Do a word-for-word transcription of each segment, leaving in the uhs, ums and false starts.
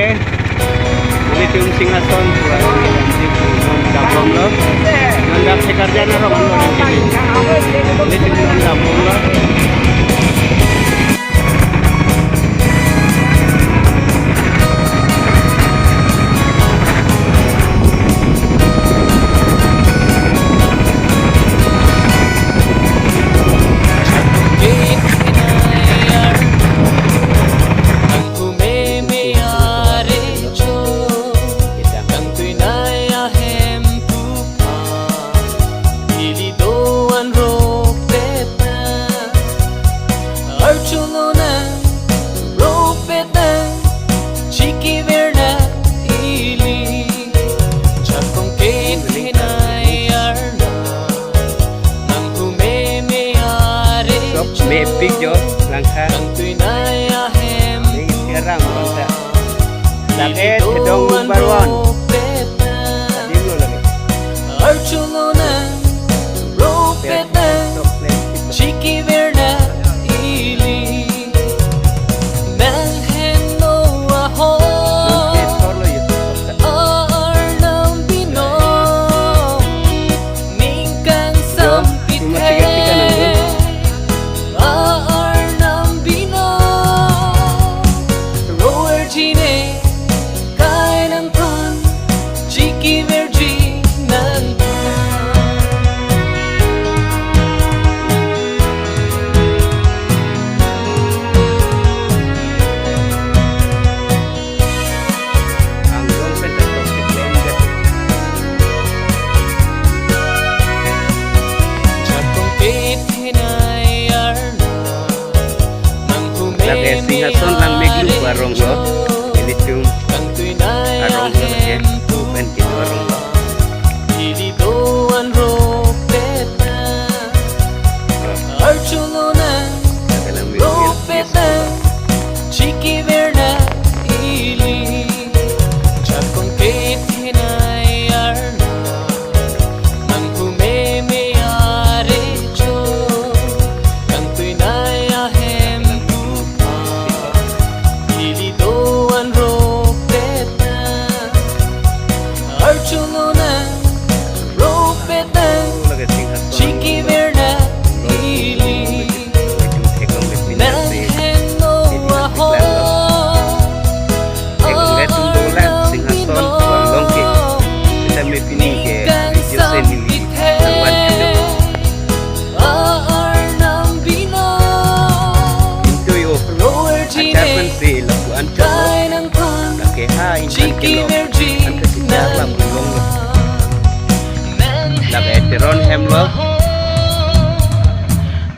Nelitum Singhason pu arong ke damji pu non dambomlo. Non dam sekarjan arong lo nangkili. Nelitum non dambomlo. Sok mepik jo langkha. Dei isi arang bangta. Lake Thedong number one. Tadi lo lake. Sok plate. Nang heno aho. Nang heno lo yo. Arnam bino ningkan sampit he. Arnam bino rover jine kai nangphan chiki verji nangphan. Anglong pen ta tok si klem det. Jakong pit hinai arna. Lake Singhason Langmeklu pu arong lo. Ilitum arong lo lake. Pen kitu arong lo. Lake Langmeklu. Lake Singhason. Nang heno aho. Singhason, Anglong ke. Sitame pini ke Jose neli nangvan. Arnam bino. Into yo. Rover jine. Achaman se lapu anchot lo. Kai nangphan. Lake ha intan chiki kelong. Verji. Anta si chak lapu long lo. Nang Lake Teron hem lo.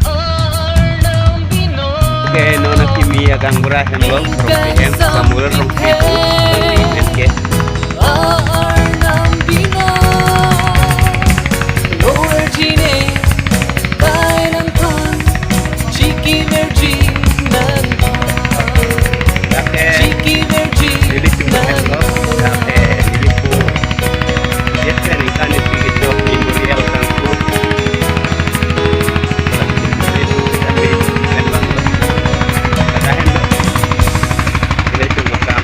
Arnam bino. Ke non akimi agang bura hem lo. Rongpi hem. Samuel Rongpi pu. Rongpi hem ke. Arnam bino. Rover jine kai nangphan chiki verji nangphan. Lake chiki verji neli chuma hem lo. Lake neli pu. Jet pen ikan isi kejok Memorial Kangpur. Kata hem lo. Neli chuma kam.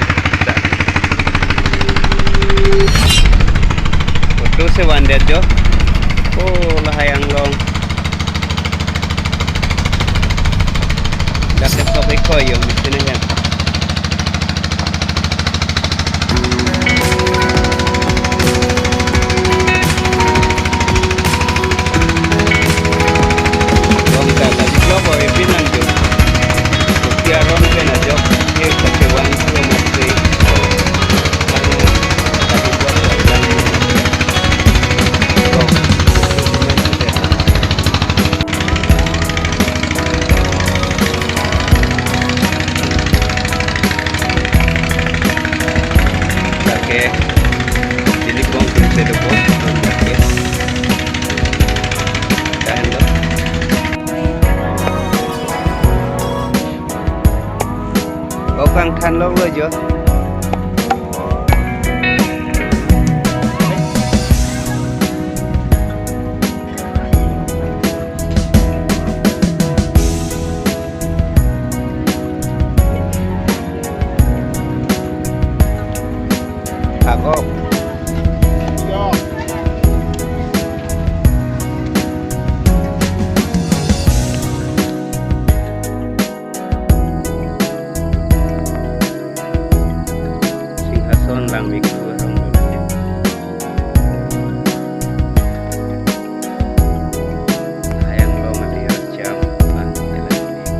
Auto si vandet jo. Oh, lahai Anglong. Dak ke tok ikoi yo, mesti ne hem. Long ta ta di blok o ipin nang jo. Kia ron ke na jo. Ke ka ke wan ko mesti. Lake, chili bong pin se do bong, lake. Tahan lo. Okang than lo lo jo. Phagok. Singhason Langmiklu arong dolo. Hayang long ati arjam, ah, jalan ini.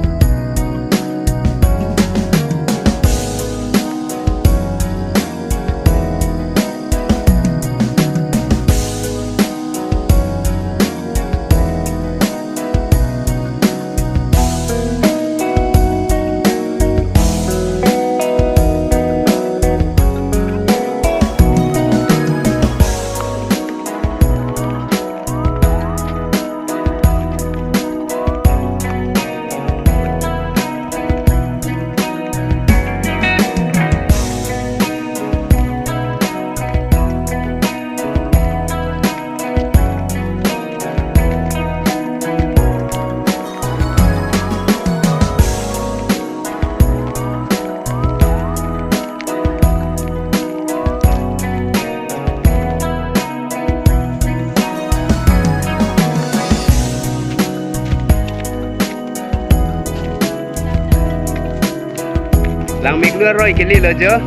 Langmiklu aroi kelilo jo.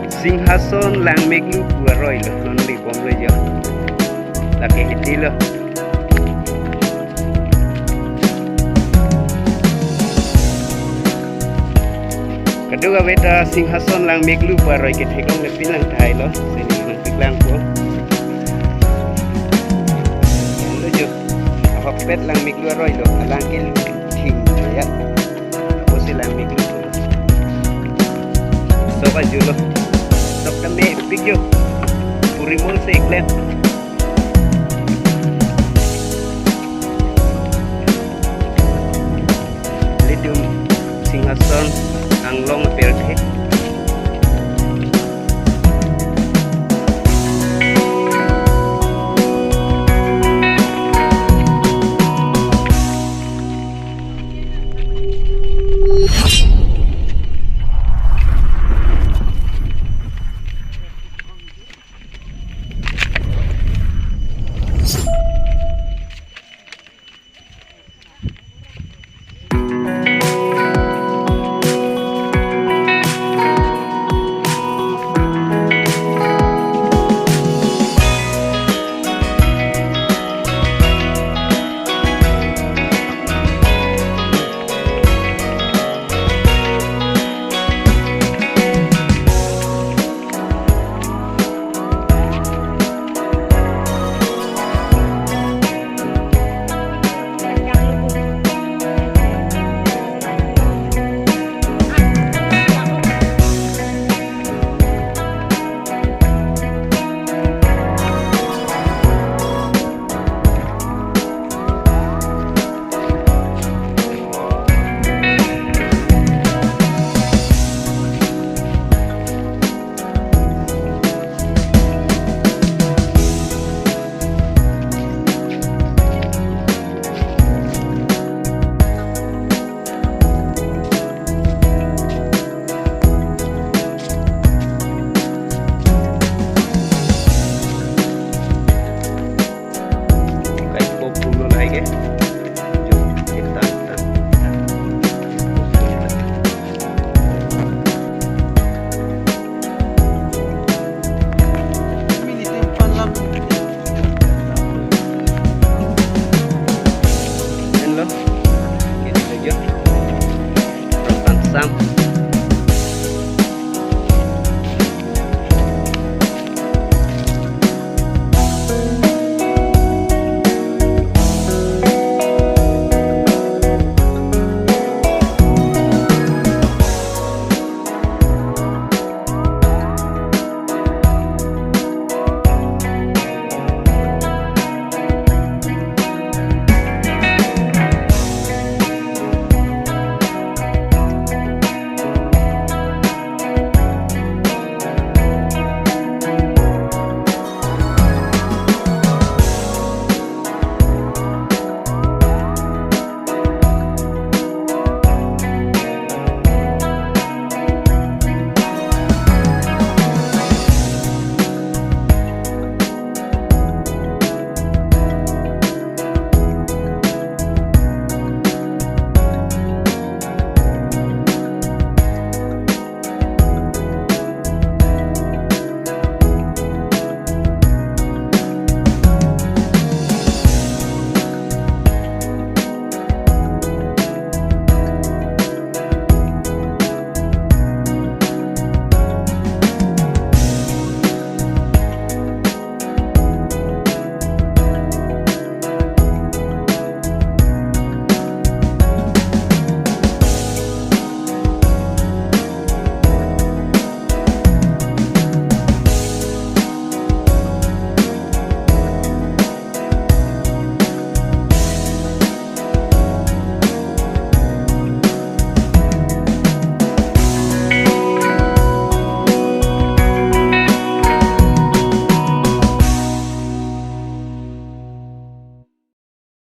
Singhason Langmiklu pu aroi lo, non libomlo jo. Lake hidi lo. Kadokave ta Singhason Langmiklu pu aroi ketheklongle pin lang tahai lo, sini nangpiklangpo. Lo jo, ahokpet Langmiklu aroi lo, alang ke lu thing ya. Apo si Langmiklu. Sok ajulo. Sok tame pik jo. Purimol se iklet. Ilitum Singhason Anglong apirthe.